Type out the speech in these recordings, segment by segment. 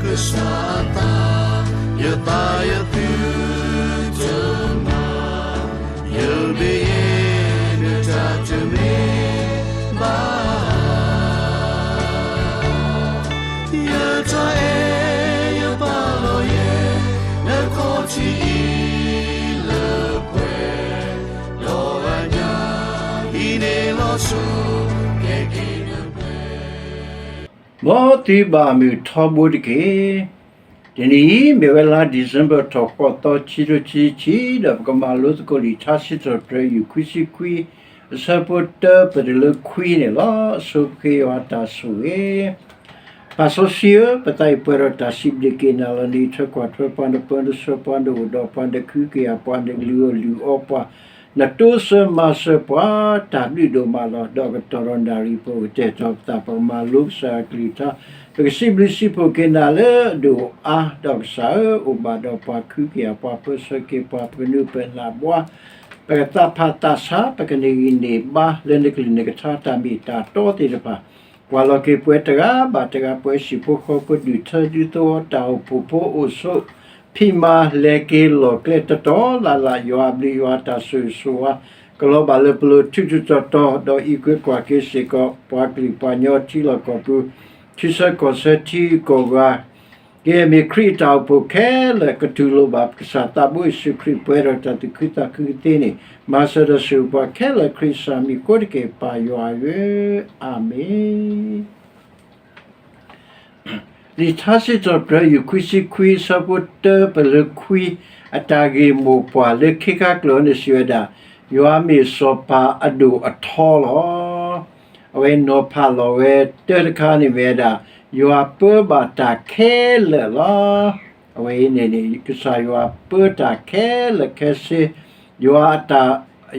ကစၢ်အသး, ယသးယသုတမၤ, ယမ့ၢ်ယဲ နတၢ်တမ့ၢ်ဘၣ်. ယတၢ်အဲၣ်ယပာ်လီၤယဲ နခီၣ်ထံးအံၤလၢပှဲၤ, ဒီးအညၣ်အံၤန့ၣ်လီၤဆီ ကဲက့ၤနပှဲၤ မ်သုဘၣ်မုာ်ထီဘိတက့ၢ်. တနံၤအံၤ မ့ၢ်ဝဲလါ December ထီၣ်ဃိးသီ ခံကထိခံဆံခံ ဒီးပကမၤလိသကိးလံာ်ထါစံးထီၣ်ပတြၢၤ ယူၢ်ခွံဆံခွံ အဆၢဖိတၢ ပတုၤလၢခွံန့ၣ်လီၤ. အဆိပဃ့ယွၤတၢ်ဆိၣ်ဂ့ၤ ပၢ်စီဆှံဧၢ, ပသးအံၤပှဲၤဒီးတၢ်စံးဘျုးက့ၤနၤလီၤ. နအံးထွဲကွၢ်ထွဲပှၤ, နပၢနဆှၢပှၤ, နအိၣ်ဒီးပှၤ, နကဟုကယာ်ပှၤ, နကလုၢ်အီၣ်လုၢ်အီပှၤ, နတိစၢၤမၤစၢၤပှၤ, တၢ်ဘျုးဒိၣ်မးလီၤ. ဒီးကတီၢ်ဒီးနၣ်ရံၣ် ပအိၣ်ကတဲာ်ကတီၤပသး ပကမၤလိကစၢ်ယွၤကလုၢ်ကထါ, ပကစံးဘျုးစံးဖှိၣ်က့ၤနၤလၢအဒိၣ်အါ, ဒီးကစၢ်ဧၢ, အိၣ်ဘၣ်ဒီးပှၤ, ကဟုကယာ်ပှၤ, ပၢဆှၢက့ၤပှၤ, ပကနုာ်ပနၢ်ဘှါ, ပကသးဖးသးဆါ, ပကန့ၢ်ဂံၢ်န့ၢ်ဘါ လၢနကလုၢ်နကထါ တၢ်မ့ၢ်တၢ်တီသ့ၣ်တဖၣ်, ကွၢ်လီၤက့ၤပှၤတဂၤဘၣ်တဂၤ, ပှၤဟံၣ်ဖိဃီဖိ, ဒူၣ်ထၢဒူသဝီ, တၢ်အိၣ်ဖှိၣ်ဖိ, အိၣ်ဆိးဖံးမၤ, လဲၤက့ၤလီၢ်ကျဲတတီၤလၢ်လၢ်, ယွၤအဘျုးယွၤတၢ်ဆိၣ်ဂ့ၤဆိၣ်ဝါ ကလီၤဘၣ်လၢပလိၤ ထူးထူးတီၤတီၤ, ဒီးအံးကွံာ်ကွၢ်က့ၤစ့ၢ်ကီး ပှၤကလုာ်ပှၤကညီ ထံလီၢ်ကီၢ်ပူၤ, ထံဆၢကီၢ်ဆၢ, ထံဂုၤကီၢ်ဂၤ ကယဲၢ်မ့ၢ်ခရံာ်အတၢ်အိၣ်ဖှိၣ်ခဲလၢာ်, ကတူၢ်လိာ်ဘၣ်ပကစၢ်သးဘိယ့ၣ်ၡူးခရံာ်, ပှဲၤဒီးတၢ်သူၣ်ခုသးခုကသ့န့ၣ်, မၤစၢၤဒီးဆိၣ်ဂ့ၤပှၤခဲလၢာ်, ခရံာ်ကစၢ်မံၤအဃိတက့ၢ်, ပၢ်ယွၤဧၢ, အၤမ့ၣ်. လံာ်ထါစံးထီၣ်ပတြၢၤ ယူၢ်ခွံဆံခွံ အဆၢဖိတၢ ပတုၤလၢခွံ, အတၢ်ဂ့ၢ်မိၢ်ပှၢ်လၢခံခါကျၢၢ်န့ၣ် စံးဝဲဒၣ်, ယွၤမ့ၢ်စီၤပၤအဒိၣ်အထီလီၤ. အဝဲနီၤဖးလီၤဝဲတၢတခါန့ၣ် မ့ၢ်ဝဲဒၣ်, ယွၤပၢဘၣ်တၢ်ခဲလၢာ်လီၤ. အဝဲအံၤန့ၣ်န့ၣ် ကစၢ်ယွၤပၢတၢ်ခဲလၢာ်ခဲဆ့, ယွၤအတၢ်,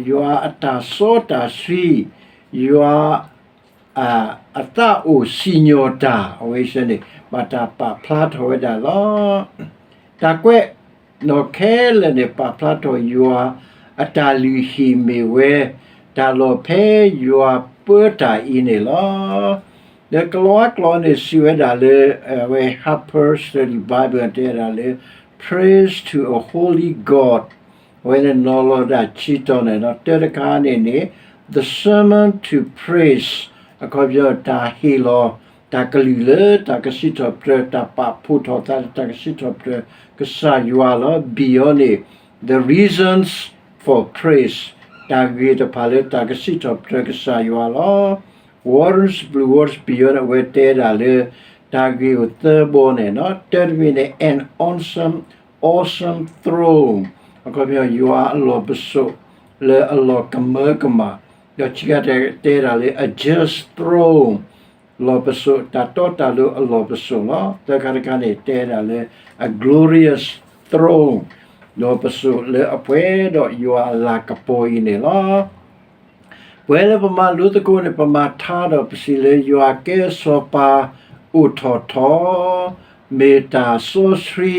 ယွၤအတၢ်စီတၢ်ဆှံ, ယွၤ အသးအိၣ်စံၣ်ညီၣ်တၢ်, အဝဲစ့ၢ်န့ၣ် ဘၣ်တၢ်ပာ်ဖျါထီၣ်ဝဲဒၣ်လီၤ. တၢ်ကွဲးနီၣ်ခဲလၢာ်န့ၣ် ပာ်ဖျါထီၣ်ယွၤအတၢ်လုၢ်ဟံၣ်မ့ၢ်ဝဲ တၢ်လီၢ်ဖဲယွၤပၢတၢ်အံၤန့ၣ်လီၤ. ဒီးကလံးကျိာ်န့ၣ် စံးဝဲဒၣ်လၢ အဝဲ Harper Study Bible တဲဝဲဒၣ်လၢ Praise to a Holy God, အဝဲန့ၣ်နီၤလီၤဒၣ်ဆံတီၤန့ၣ်လီၤ. တၢတခါန့ၣ်န့ၣ် The Sermon to Praise, အခီပညီ တၢ်ဟ့ၣ်လီၤ တၢ်ကလုၢ်လၢတၢ်ကစံးထီၣ်ပတြၢၤ, တၢ်ပာ်ဖှိၣ်ထီၣ်သးလၢတၢ်ကစံးထီၣ်ပတြၢၤကစၢ်ယွၤလီၤ. ဘံၣ်အီၤန့ၣ် The Reasons for Praise, တၢ်ဂ့ၢ်တဖၣ်လၢတၢ်ကစံးထီၣ်ပတြၢၤကစၢ်ယွၤလီၤ. Wallace Blue Waters ဘံၣ်အီၤန့ၣ် အဝဲတဲဒၣ်လၢ တၢ်ဂ့ၢ်အိၣ်သၢဘီန့ၣ်လီၤ. တၢတမံၤန့ၣ် an awesome, awesome throne, အခီပညီ ယွၤအလီၢ်ပစိာ်လၢအလီၤကမၢကမၣ်, ဒီးခံခါတခါတဲဒၣ်လၢ a just throne, လီၢ်ပစိာ် တၢ်တီတၢ်လိၤအလီၢ်ပစိာ်လီၤ. သၢခါတခါန့ၣ် တဲဒၣ်လၢ a glorious throne, လီၢ်ပစိာ်လၢအပှဲၤဒီးယွၤအလၤကပီၤအံၤန့ၣ်လီၤ. ပဝဲလၢပမၤလိသကိးန့ၣ် ပမၤထါဒီးပစံးလၢ ယွၤကဲစီၤပၤအိၣ်ထီၣ်ထီ, မ့ၢ်တၢ်စီဆှံ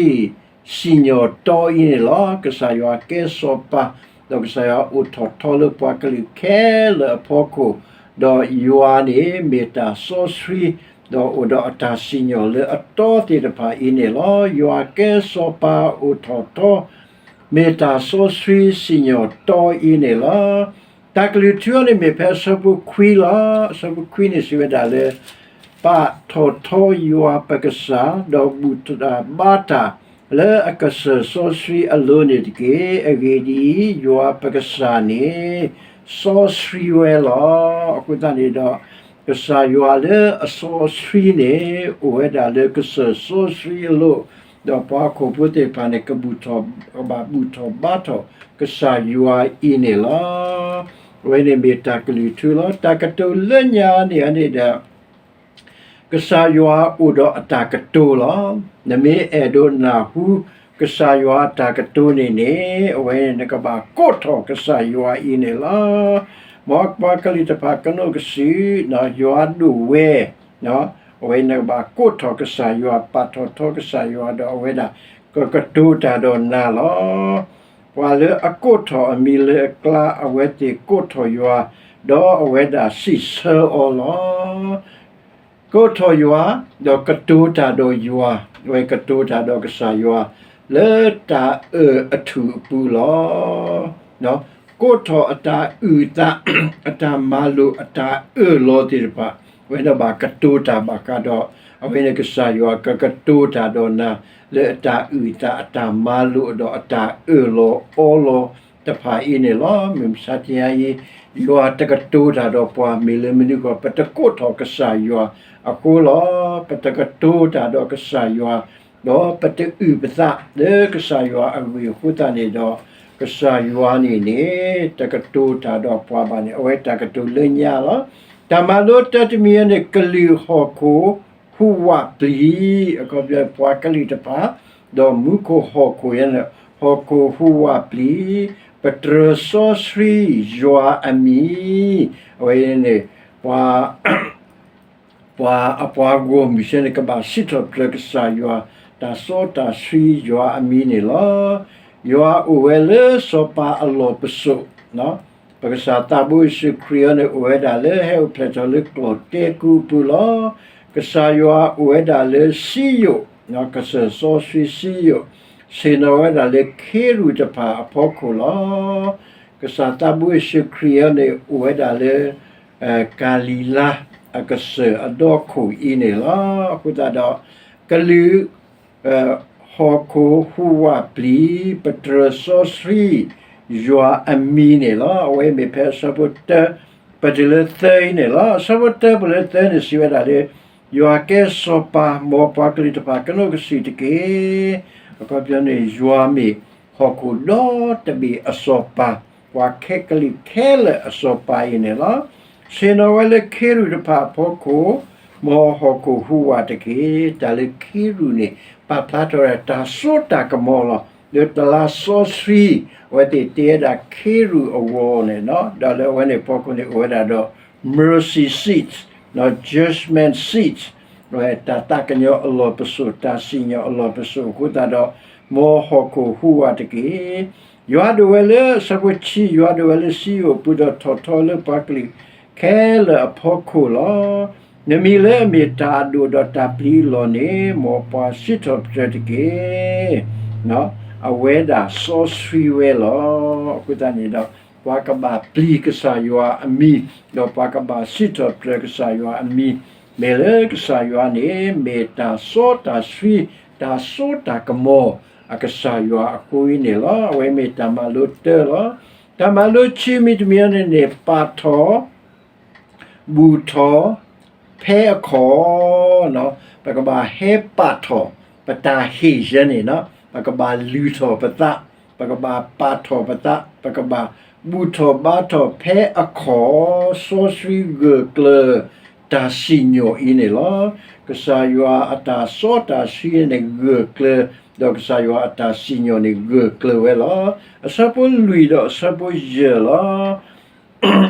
စံၣ်ညီၣ်တီအံၤန့ၣ်လီၤ. ကစၢ်ယွၤကဲစီၤပၤ, ဒီးကစၢ်ယွၤအိၣ်ထီၣ်ထီလၢပှၤကလုာ်ခဲလၢာ်အဖီခိၣ်, ဒီးယွၤန့ၣ်မ့ၢ်တၢ်စီဆှံ, ဒီးအိၣ်ဒီးအတၢ်စံၣ်ညီၣ်လၢအတီသ့ၣ်တဖၣ်အံၤန့ၣ်လီၤ. ယွၤကဲစီၤပၤအိၣ်ထီၣ်ထီ, မ့ၢ်တၢ်စီဆှံစံၣ်ညီၣ်တီအံၤန့ၣ်လီၤ. တၢ်ကလုၢ်ထူအီၤန့ၣ်မ့ၢ်ဖဲအဆၢဖိခွံလီၤ. အဆၢဖိခွံန့ၣ်စံးဝဲဒၣ်လၢ ပာ်ထီၣ်ထီယွၤပကစၢ်, ဒီးဘူၣ်တၢ်ဘါတၢ်လၢအကစၢၢ်စီဆှံအလိၤန့ၣ်တက့ၢ်. အဂ့ၢ်ဒ်အံၤ, ယွၤပကစၢ်န့ၣ် စီဆှံဝဲလီၤ. အဃိသတးန့ၣ်ဒီး ကစၢ်ယွၤလၢအစီဆှံန့ၣ် အိၣ်ဝဲဒၣ်လၢကစၢၢ်စီဆှံအလိၤ, ဒီးပှၤဟီၣ်ခိၣ်ဖိသ့ၣ်တဖၣ်န့ၣ် ကဘူၣ်ထီၣ်, ကဘၣ်ဘူၣ်ထီၣ်ဘါထီၣ်ကစၢ်ယွၤအံၤန့ၣ်လီၤ. အဝဲန့ၣ်မ့ၢ်တၢ်ကလုၢ်ထူလီၤ. တၢ်ကတိၤလၢညါန့ၣ်န့ၣ်ဒီး ကစၢ်ယွၤအိၣ်ဒီးအတၢ်ကတိၤလီၤ. နမ့ၢ်အဲၣ်ဒိးနၢ်ဟူကစၢ်ယွၤအတၢ်ကတိၤန့ၣ်န့ၣ်, အဝဲန့ၣ်နကဘၣ်ကိးထီၣ်ကစၢ်ယွၤအံၤန့ၣ်လီၤ. မ်ပှၤကလုာ်တဖၣ်ကနိးကစုာ်, ယွၤဒိၣ်ဝဲ, အဝဲနကဘၣ်ကိးထီၣ်ကစၢ်ယွၤ, ပာ်ထီၣ်ထီကစၢ်ယွၤဒီးအဝဲဒၣ်ကကတိၤတၢ်ဒီးနၤလီၤ. ပှၤလၢအကိးထီၣ်အမံၤလၢအကျါ, အဝဲသ့ၣ်ကိးထီၣ်ယွၤ, ဒီးအဝဲဒၣ်စံးဆၢအီၤလီၤ. ကိးထီၣ်ယွၤ, ဒီးကတိၤတၢ်ဒီးယွၤ, အဝဲကတိၤတၢ်ဒီးကစၢ်ယွၤ လၢတၢ်အၢၣ်အထူၣ်အပူၤလီၤ. ကိးထီၣ်အတၢ်အုၣ်သး, အတၢ်မၤလိာ်, အတၢ်အၢၣ်လီၤသ့ၣ်တဖၣ်, အဝဲန့ၣ်ဘၣ်ကတိၤတၢ်ဘၣ်ဃးဒီး, အဝဲန့ၣ်ကစၢ်ယွၤကကတိၤတၢ်ဒီးနၤ လၢအတၢ်အုၣ်သး အတၢ်မၤလိာ်ဒီးအတၢ်အၢၣ်လီၤအီလီၤတဖၣ်အံၤန့ၣ်လီၤ. မုၢ်မဆါတနံၤအံၤ ယွၤတကတိၤတၢ်ဒီးပှၤ မ့ၢ်လၢမနုၤအဃိ ပတကိးထီၣ်ကစၢ်ယွၤအဃိလီၤ. ပတကတိၤတၢ်ဒီးကစၢ်ယွၤ, ဒီးပတအုၣ်ပသးလၢကစၢ်ယွၤအဂ့ၢ်အဃိသတးန့ၣ်ဒီး, ကစၢ်ယွၤန့ၣ်န့ၣ် တကတိၤတၢ်ဒီးပှၤဘၣ်န့ၣ် အဝဲတၢ်ကတိၤလၢညါလီၤ. တၢ်မၤလိတၢတမံၤအံၤန့ၣ် ကလုာ်ဟီၣ်ခိၣ်ဟူးဝးပျံၤ, အခီပညီပှၤကလုာ်တဖၣ်, ဒီးမူခိၣ်ဟီၣ်ခိၣ်ယဲန့ၣ် ဟီၣ်ခိၣ်ဟူးဝးပျံၤ, ပတြၢၤစီဆှံယွၤအမံၤ, အဝဲန့ၣ် ပှၤ ပှၤအပှၤဂီၢ်မုၢ်စ့ၢ်န့ၣ် ကဘၣ်စံးထီၣ်ပတြၢၤကစၢ်ယွၤ တၢ်စီတၢ်ဆှံယွၤအမံၤန့ၣ်လီၤ. ယွၤအိၣ်ဝဲလၢစီၤပၤအလီၢ်ပစိာ်, ပကစၢ်သးဘိယ့ၣ်ၡူးခရံာ်အံၤန့ၣ် အိၣ်ဝဲဒၣ်လၢဟဲအိၣ်ဖျဲၣ်ထီၣ်လၢကျီၢ်တဲကူအပူၤလီၤ. ကစၢ်ယွၤအိၣ်ဝဲဒၣ်လၢစံယိၣ်, ကစၢၢ်စီဆှံစံယိၣ်, ဆ့ၣ်နီၤဝဲဒၣ်လၢခ့ရူၢ်တဖၣ်အဖီခိၣ်လီၤ. ကစၢ်သးဘိယ့ၣ်ၡူးခရံာ်အံၤန့ၣ် အိၣ်ဝဲဒၣ်လၢ ကၤလံၤလါအကစၢၢ်အဒီခိၣ်အံၤန့ၣ်လီၤ. အဃိသတးဒီး ကလုာ် ဟီၣ်ခိၣ်ဟူးဝးပျံၤ ပတြၢၤစီဆှံ ယွၤအမံၤန့ၣ်လီၤ. အဝဲမ့ၢ်ဖဲအဆၢဖိတၢ ပတုၤလၢသၢအံၤန့ၣ်လီၤ. အဆၢဖိတၢပတုၤလၢသၢန့ၣ် စံးဝဲဒၣ်လၢ ယွၤကဲစီၤပၤ မ်ပှၤကလုာ်တဖၣ်ကနိးကစုာ်တက့ၢ်. အခီပညီန့ၣ် ယွၤမ့ၢ်ဟီၣ်ခိၣ်ဒီတဘ့ၣ်အစီၤပၤ, ပှၤခဲကလုာ်ခဲလၢာ်အစီၤပၤအံၤန့ၣ်လီၤ. ဆ့ၣ်နီၤဝဲလၢခ့ရူၢ်တဖၣ်အဖီခိၣ်, မ်ဟီၣ်ခိၣ်ဟူးဝးတက့ၢ်. တၢ်လၢခ့ရူၢ်န့ၣ် ပာ်ဖျါထီၣ်ဝဲဒၣ်တၢ်စိတၢ်ကမီၤလီၤ. လၢတလါစီဆှံ အဝဲသ့ၣ်တ့ဝဲဒၣ်ခ့ရူၢ်အဂီၤန့ၣ်, ဒီးလၢအဝဲန့ၣ်အဖီခိၣ်န့ၣ် အိၣ်ဝဲဒၣ်ဒီး mercy seat, judgment seat, တၢ်သးကညီၤအလီၢ်ပစိာ်, တၢ်စံၣ်ညီၣ်အလီၢ်ပစိာ်အဃိသတးဒီး မ်ဟီၣ်ခိၣ်ဟူးဝးတက့ၢ်. ယွၤဒိၣ်ဝဲလၢ အဆၢဖိဆံ, ယွၤဒိၣ်ဝဲလၢစံယိၣ်အပူၤဒီးထီၣ်ထီလၢပှၤကလုာ်ခဲလၢာ်အဖီခိၣ်လီၤ. နမံၤလၢအမ့ၢ်တၢ်အဒိၣ်ဒီးတၢ်ပျံၤအလီၢ်န့ၣ် မ်ပှၤစံးထီၣ်ပတြၢၤတက့ၢ်. အဝဲဒၣ်စီဆှံဝဲလီၤ. အဃိသတးန့ၣ်ဒီး ပှၤကဘၣ်ပျံၤကစၢ်ယွၤအမံၤ, ဒီးပှၤကဘၣ်စံးထီၣ်ပတြၢၤကစၢ်ယွၤအမံၤ, မ့ၢ်လၢကစၢ်ယွၤန့ၣ် မ့ၢ်တၢ်စီတၢ်ဆှံ, တၢ်စိတၢ်ကမီၤအကစၢ်ယွၤအဃိအံၤန့ၣ်လီၤ. အဝဲမ့ၢ်တၢ်မၤလိတၢလီၤ. တၢ်မၤလိခံမံၤတမံၤအံၤန့ၣ်န့ၣ် ပာ်ထီၣ် ဘူၣ်ထီၣ် ဖဲအခီၣ်, ပကဘၣ်ဟဲပာ်ထီၣ် ပတၢ်ဟ့ၣ်ယဲန့ၣ်, ပကဘၣ်လုၢ်ထီၣ်ပသး, ပကဘၣ်ပာ်ထီၣ်ပသး, ပကဘၣ်ဘူၣ်ထီၣ်ဘါထီၣ်ဖဲအခီၣ်, စီဆှံဂၢၢ်ကျၢၤ တၢ်စံၣ်ညီၣ်အံၤန့ၣ်လီၤ. ကစၢ်ယွၤအတၢ်စီတၢ်ဆှံန့ၣ်ဂၢၢ်ကျၢၤ, ဒီးကစၢ်ယွၤအတၢ်စံၣ်ညီၣ်န့ၣ်ဂၢၢ်ကျၢၤဝဲလီၤ. အဆၢဖိလွံၢ်ဒီးအဆၢဖိယဲၢ်လီၤ.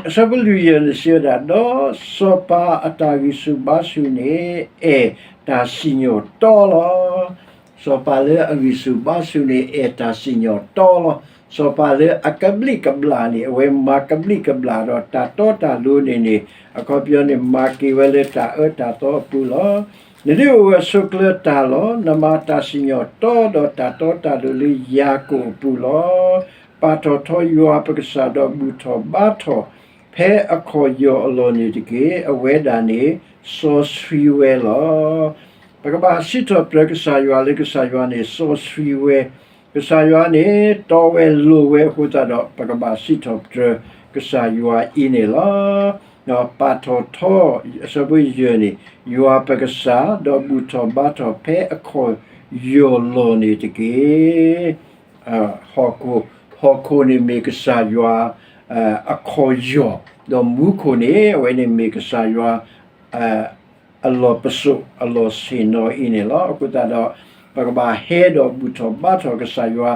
အဆၢဖိလွံၢ်ယဲၢ်န့ၣ်စံးဝဲဒၣ်, ဒီးစီၤပၤအတၢ်ဂံၢ်ဆူၣ်ဘါဆူၣ်န့ၣ် အဲၣ်တၢ်စံၣ်ညီၣ်တီလီၤ. စီၤပၤလၢအဂံၢ်ဆူၣ်ဘါဆူၣ်န့ၣ် အဲၣ်တၢ်စံၣ်ညီၣ်တီလီၤ. စီၤပၤလၢအကဘျံးကဘျၣ်န့ၣ် အဝဲမၤကဘျံးကဘျၣ်ဒီးတၢ်တီတၢ်လိၤန့ၣ်န့ၣ် အခီပညီန့ၣ် မၤက့ၤဝဲလၢတၢ်အၢတၢ်သီအပူၤလီၤ. နဒုးအိၣ်ဝဲဆိးကျၢၤတၢ်လီၤ. နမၤတၢ်စံၣ်ညီၣ်တီဒီးတၢ်တီတၢ်လိၤလၢယၤကိာ်အပူၤလီၤ. ပာ်ထီၣ်ထီယွၤပကစၢ်ဒီးဘူၣ်ထီၣ်ဘါထီၣ် ဖဲအခီၣ်ယီၢ်အလီၢ်န့ၣ်တက့ၢ်. အဝဲဒၣ်န့ၣ် စီဆှံဝဲလီၤ. ပကဘၣ်စံးထီၣ်ပတြၢၤကစၢ်ယွၤလၢကစၢ်ယွၤန့ၣ် စီဆှံဝဲ, ကစၢ်ယွၤန့ၣ် တီဝဲလိၤဝဲအဃိသတးဒီး ပကဘၣ်စံးထီၣ်ပတြၢၤကစၢ်ယွၤအံၤန့ၣ်လီၤ. ပာ်ထီၣ်ထီ, အဆၢဖိယဲၢ်န့ၣ်, ယွၤပကစၢ်, ဒီးဘူၣ်ထီၣ်ဘါထီၣ်ဖဲအခီၣ်ယီၢ်လီၢ်န့ၣ်တက့ၢ်. ဟီၣ်ခိၣ်, ဟီၣ်ခိၣ်န့ၣ်မ့ၢ်ကစၢ်ယွၤ အခီၣ်ယီၢ်, ဒီးမူခိၣ်န့ၣ် အဝဲန့ၣ်မ့ၢ်ကစၢ်ယွၤ အလီၢ်ပစိာ် အလီၢ်ဆ့ၣ်နီၤအံၤန့ၣ်လီၤ. အဃိသတးဒီး ပကဘၣ်ဟဲဒီးဘူၣ်ထီၣ်ဘါထီၣ်ကစၢ်ယွၤ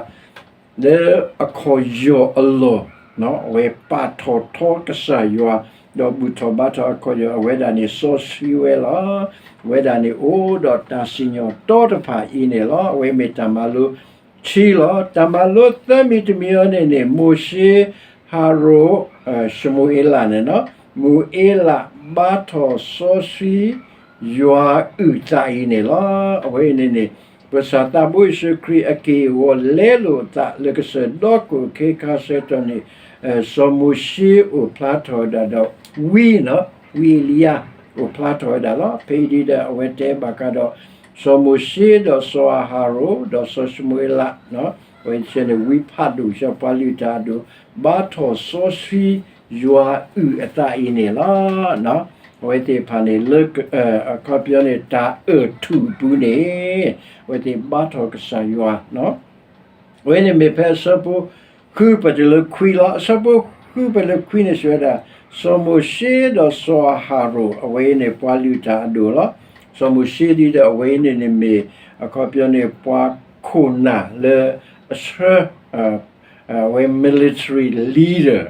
လၢအခီၣ်ယီၢ်အလီၢ်, အဝဲပာ်ထီၣ်ထီကစၢ်ယွၤ, ဒီးဘူၣ်ထီၣ်ဘါထီၣ်အခီၣ်ယီၢ် အဝဲဒၣ်န့ၣ်စီဆှံဝဲလီၤ. အဝဲဒၣ်န့ၣ်အိၣ်ဒီးတၢ်စံၣ်ညီၣ်တီတဖၣ်အံၤန့ၣ်လီၤ. အဝဲမ့ၢ်တၢ်မၤလိခံလီၤ. တၢ်မၤလိသၢမံၤတမံၤအံၤန့ၣ်န့ၣ် မိၤၡ့, ဟၤရိၣ်, ၡမူၤအ့လးန့ၣ်, မူၤအ့လးဘါထီၣ်စီဆှံ ယွၤအုၣ်သးအံၤန့ၣ်လီၤ. အဝဲအံၤန့ၣ်န့ၣ် ပကစၢ်သးဘိယ့ၣ်ၡူးခရံာ်အက့ၢ်အဂီၤလဲလိာ်အသးလၢကစၢၢ်ဒီးခိၣ်ခဲခါဆၢကတီၢ်န့ၣ် စီၤမိၤၡ့အိၣ်ဖျါထီၣ်ဝဲဒၣ်ဒီး ဝံနီၤ ဝံအ့လံယၤ အိၣ်ဖျါထီၣ်ဝဲဒၣ်လီၤ. ဖဲအံၤဒ်ဒီးအဝဲတဲဘၣ်ဃးဒီး စီၤမိၤၡ့ဒီးစီၤအၤဟရိၣ် ဒီးစီၤၡမူၤအ့လး အဝဲသ့ၣ်န့ၣ် ဝံဖးဒိၣ်ဆၢပှၤလုၢ်တၢ်အဒိၣ် ဘါထီၣ်စီဆှံယွၤအုၣ်အသးအံၤန့ၣ်လီၤ. အဝဲသ့ၣ်တဖၣ်န့ၣ် လၢ အခီပညီန့ၣ် တၢ်အၢၣ်ထူၣ်အပူၤန့ၣ် အဝဲသ့ၣ်ဘါထီၣ်ကစၢ်ယွၤ အဝဲန့ၣ်မ့ၢ်ဖဲအဆၢဖိဃုပတုၤလၢခွံလီၤ. အဆၢဖိဃုပတုၤလၢခွံန့ၣ်စံးဝဲဒၣ် စီၤမိၤၡ့ဒီးစီၤအၤဟရိၣ် အဝဲအံၤန့ၣ် ပှၤလုၢ်တၢ်အဒိၣ်လီၤ. စီၤမိၤၡ့ဒ်ဒီးအဝဲအံၤန့ၣ်န့ၣ်မ့ၢ် အခီပညီန့ၣ် ပှၤခိၣ်နၢ်လၢအဆှၢ အဝဲ military leader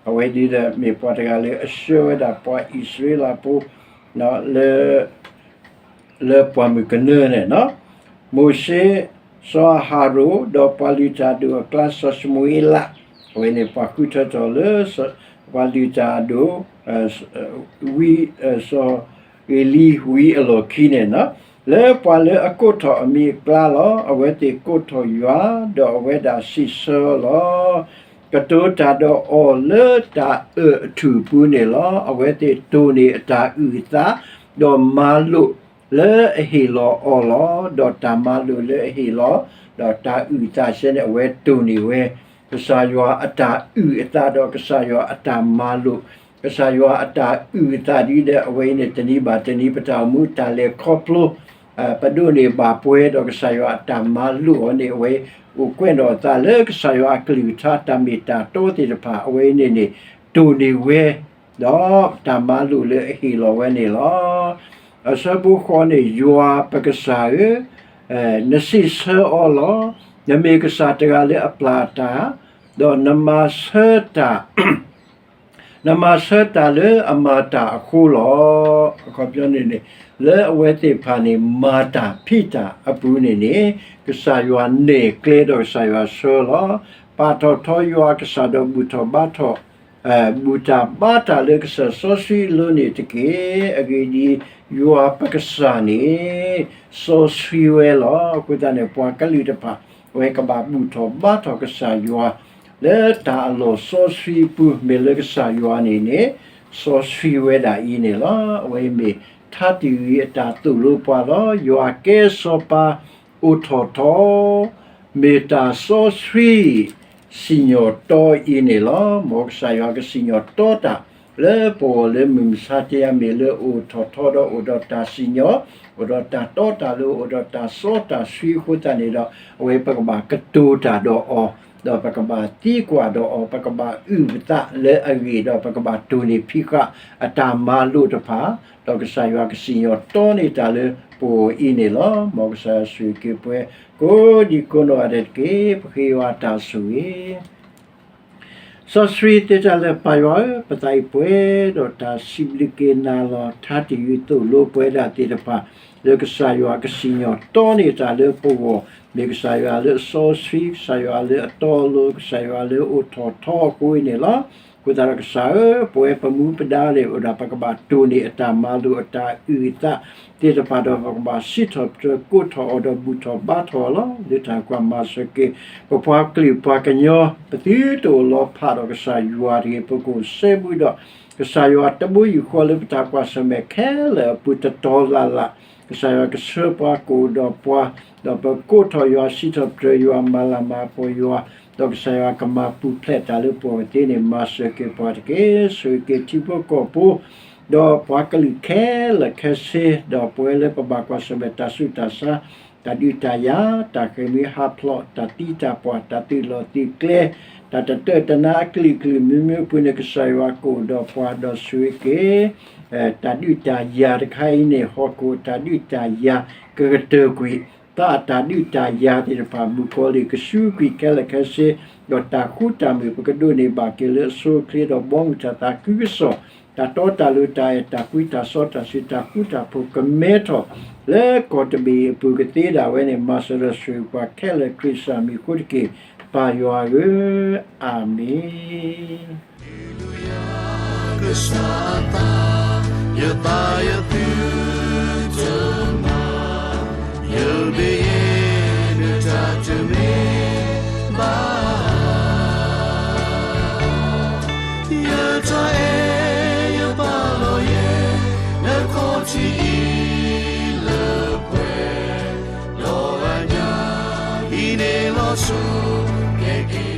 အဝဲဒ်ဒီးမ့ၢ်ပှၤတဂၤလၢအဆှၢဝဲဒၣ်ပှၤအံၣ်စရ့လးဖိ လၢ လၢပှၢ်မုၢ်ကနၢန့ၣ် မိၤၡ့, စီၤအၤဟရိၣ်, ဒီးပှၤလုၢ်တၢ်အဒိၣ်အကျါ စီၤၡမူၤအ့လး, အဝဲန့ၣ်ပှၤဃုထၢထီၣ်လၢ ပှၤလုၢ်တၢ်အဒိၣ် ဝံ, စီၤအ့လံဝံအလီၢ်ခံန့ၣ်, လၢပှၤလၢအကိးထီၣ်အမံၤအကျါလီၤ. အဝဲသ့ၣ်ကိးထီၣ်ယွၤ, ဒီးအဝဲဒၣ်စံးဆၢလီၤ. ကတိၤတၢ်ဒီးအီၤလၢတၢ်အၢၣ်အထူၣ်အပူၤန့ၣ်လီၤ. အဝဲသ့ၣ်တိၢ်န့ၢ်အတၢ်အုၣ်အသး, ဒီးမၤလိာ်လၢအဟ့ၣ်လီၤအီၤလီၤ. ဒီးတၢ်မၤလိာ်လၢအဟ့ၣ်လီၤ, ဒီးတၢ်အုၣ်အသးစဲန့ၣ် အဝဲတိၢ်န့ၢ်ဝဲ ကစၢ်ယွၤအတၢ်အုၣ်အသး ဒီးကစၢ်ယွၤအတၢ်မၤလိာ်, ကစၢ်ယွၤအတၢ်အုၣ်အသးဒ်ဒီး အဝဲအံၤန့ၣ် တနံၤဘၣ်တနံၤ ပတၢ်အိၣ်မူတၢ်လဲၤခီဖျိ ပဒိးန့ၢ်ဘၣ်ပှဲၤဒီးကစၢ်ယွၤအတၢ်မၤလိာ်အီၤန့ၣ် အဝဲအိၣ်ကွဲးဒီးအသးလၢကစၢ်ယွၤအကလုၢ်ကထါတၢ်မ့ၢ်တၢ်တီသ့ၣ်တဖၣ် အဝဲအံၤန့ၣ်န့ၣ် တိၢ်န့ၢ်ဝဲ ဒီးတၢ်မၤလိာ်လၢအဟ့ၣ်လီၤဝဲန့ၣ်လီၤ. အဆၢဖိဃိးန့ၣ် ယွၤပကစၢ်ဧၢ, နစံးဆၢအီၤလီၤ. နမ့ၢ်ကစၢ်တဂၤလၢအပျၢ်တၢ်, ဒီးနမၤဆၢတၢ် နမၤဆၢတၢ်လၢအမၤတၢ်အဃိလီၤ. အခီပညီန့ၣ်န့ၣ် လၢအဝဲသ့ၣ်တဖၣ်န့ၣ် မၤတၢ်ဖံးတၢ်အပူၤန့ၣ်န့ၣ် ကစၢ်ယွၤနဲၣ်ကျဲဒီးကစၢ်ယွၤဆှၢလီၤ. ပာ်ထီၣ်ထီယွၤကစၢ်ဒီးဘူၣ်ထီၣ်ဘါထီၣ် ဘူၣ်တၢ်ဘါတၢ်လၢကစၢၢ်စီဆှံအလိၤန့ၣ်တက့ၢ်. အဂ့ၢ်ဒ်အံၤ, ယွၤပကစၢ်န့ၣ် စီဆှံဝဲလီၤ. အဃိသတးန့ၣ် ပှၤကလုာ်တဖၣ် အဝဲကဘၣ်ဘူၣ်ထီၣ်ဘါထီၣ်ကစၢ်ယွၤ လၢတၢ်အလီၢ်စီဆှံအပူၤ မ့ၢ်လၢကစၢ်ယွၤန့ၣ်န့ၣ် စီဆှံဝဲဒၣ်အံၤန့ၣ်လီၤ. အဝဲမ့ၢ်ထါတံၢ်ဝံၤအတၢ်သိၣ်လိပှၤလီၤ. ယွၤကဲစီၤပၤအိၣ်ထီၣ်ထီ မ့ၢ်တၢ်စီဆှံ စံၣ်ညီၣ်တီအံၤန့ၣ်လီၤ. မ်ကစၢ်ယွၤကစံၣ်ညီၣ်တီတၢ် လၢပဂီၢ်လၢမုၢ်မဆါတယၤ မ့ၢ်လၢအိၣ်ထီၣ်ထီဒီးအိၣ်ဒီးတၢ်စံၣ်ညီၣ်, အိၣ်ဒီးတၢ်တီတၢ်လိၤ, အိၣ်ဒီးတၢ်စီတၢ်ဆှံအဃိသတးန့ၣ်ဒီး အဝဲပကဘၣ်ကတိၤတၢ်ဒီးအီၤ, ဒီးပကဘၣ်သံကွၢ်ဒီးအီၤ, ပကဘၣ်အုၣ်ပသးလၢအဂ့ၢ်ဒီး ပကဘၣ်တိၢ်န့ၢ်ဖံးဃာ်အတၢ်မၤလိာ်တဖၣ်, ဒီးကစၢ်ယွၤကစံၣ်ညီၣ်တီန့ၢ်တၢ်လၢပဂီၢ်အံၤန့ၣ်လီၤ. မ်ကစၢ်ယွၤဆိၣ်ဂ့ၤက့ၤပှၤ ကိးဒံကိးနီၢ်ဂၤဒဲးတက့ၢ်. ပဃ့ယွၤအတၢ်ဆိၣ်ဂ့ၤ စီဆှံသ့တၢ်လၢပၢ်ယွၤဧၢ, ပသးအံၤပှဲၤဒီးတၢ်စံးဘျုးက့ၤနၤလီၤ. ထါတံၢ်အံၤသိၣ်လိပှၤဒၣ်သ့ၣ်တဖၣ် လၢကစၢ်ယွၤကစံၣ်ညီၣ်တီန့ၢ်တၢ်လၢပဂီၢ်, မ့ၢ်ကစၢ်ယွၤလၢအစီဆှံ, ကစၢ်ယွၤလၢအတီအလိၤ, ကစၢ်ယွၤလၢအအိၣ်ထီၣ်ထီအဃိအံၤန့ၣ်လီၤ. အဃိသတးဒီးကစၢ်ဧၢ, ပဝဲပမူပဒါန့ၣ် အိၣ်ဒၣ်ပကဘၣ်တိၢ်န့ၢ်အတၢ်မၤလိာ်အတၢ်အုၣ်အသးသ့ၣ်တဖၣ်ဒီး ပကဘၣ်စံးထီၣ်ပတြၢၤကိးထီၣ်အီၤဒီးဘူၣ်ထီၣ်ဘါထီၣ်အီၤလီၤ. လၢတၢ်ကွၢ်မၤစၢၤက့ၤ ပပှၤကလုာ်ပှၤကညီ ပသုတအိၣ်လီၤဖးဒီးကစၢ်ယွၤတဂ့ၤ. ပကအိၣ်စဲဘူးဒီး ကစၢ်ယွၤတဘိယူၢ်ဃီလၢပတၢ်ကွၢ်ဆၢၣ်မဲာ်ခဲလၢာ်အပူၤတတီၤလၢ်လၢ်, ကစၢ်ယွၤကဆှၢပှၤကအိၣ်ဒီးပှၤ, ဒီးပကိးထီၣ်ယွၤစံးထီၣ်ပတြၢၤယွၤမၤလၤမၤကပီၤယွၤ, ဒီးကစၢ်ယွၤကမၤပူၤဖျဲးတၢ်လၢပဂီၢ်သ့န့ၣ် မၤစၢၤက့ၤပှၤတက့ၢ်. ဆိၣ်ဂ့ၤက့ၤထံဖိကီၢ်ဖိ ဒီးပှၤကလုာ်ခဲလၢာ်ခဲဆ့, ဒီးပဝဲလၢပဘၣ်ကွၢ်ဆၢၣ်မဲာ်တၢ်ဆူးတၢ်ဆါ, တၢ်ဒုးတၢ်ယၤ, တၢ်ဃ့ၢ်မှံဟးဖျိး, တၢ်သံတၢ်ပှၢ်, တၢ်သုးလီၢ်သုးကျဲ, တၢ်တတၢၢ်တနါအကလုာ်ကလုာ်မံၤမံၤအပူၤန့ၣ် ကစၢ်ယွၤကအိၣ်ဒီးပှၤဒီးဆိၣ်ဂ့ၤက့ၤ တၢ်ဒုးတၢ်ယၤတခါအံၤန့ၣ် ဟီၣ်ခိၣ်တၢ်ဒုးတၢ်ယၤကကတၢၢ်ကွံာ်, သးအတၢ်ဒုးတၢ်ယၤသ့ၣ်တဖၣ်မုၣ်ကီၤလံၢ်ကဆူးကွံာ်ခဲလၢာ်ခဲဆ့, ဒီးတၢ်ဃူတၢ်မုာ်ပကဒိးန့ၢ်ဘၣ်က့ၤလၢအဆိအချ့ဒီးဘီမုၢ်တၢ်သးခုကစီၣ်, တၢ်တီတၢ်လိၤတၢ်အဲၣ်တၢ်ကွံတၢ်စီတၢ်ဆှံတၢ်ဃူတၢ်ဖိးကမဲထီၣ် လၢကီၢ်တဘ့ၣ်အံၤအပူၤကသ့ဒၣ်ဝဲန့ၣ် မၤစၢၤဒီးဆိၣ်ဂ့ၤပှၤခဲလၢာ်ခရံာ်စၢ်မံၤအဃိတက့ၢ်, ပၢ်ယွၤဧၢ, အၤမ့ၣ်. ကစၢ်အသး, ယသးယသု တမၤ, ယမ့ၢ်ယဲ နတၢ်တမ့ၢ်ဘၣ်. ယတၢ်အဲၣ်ယပာ်လီၤယဲ နခီၣ်ထံးအံၤလၢပှဲၤ, ဒီးအညၣ် အံၤန့ၣ်လီၤဆူ ကဲက့ၤ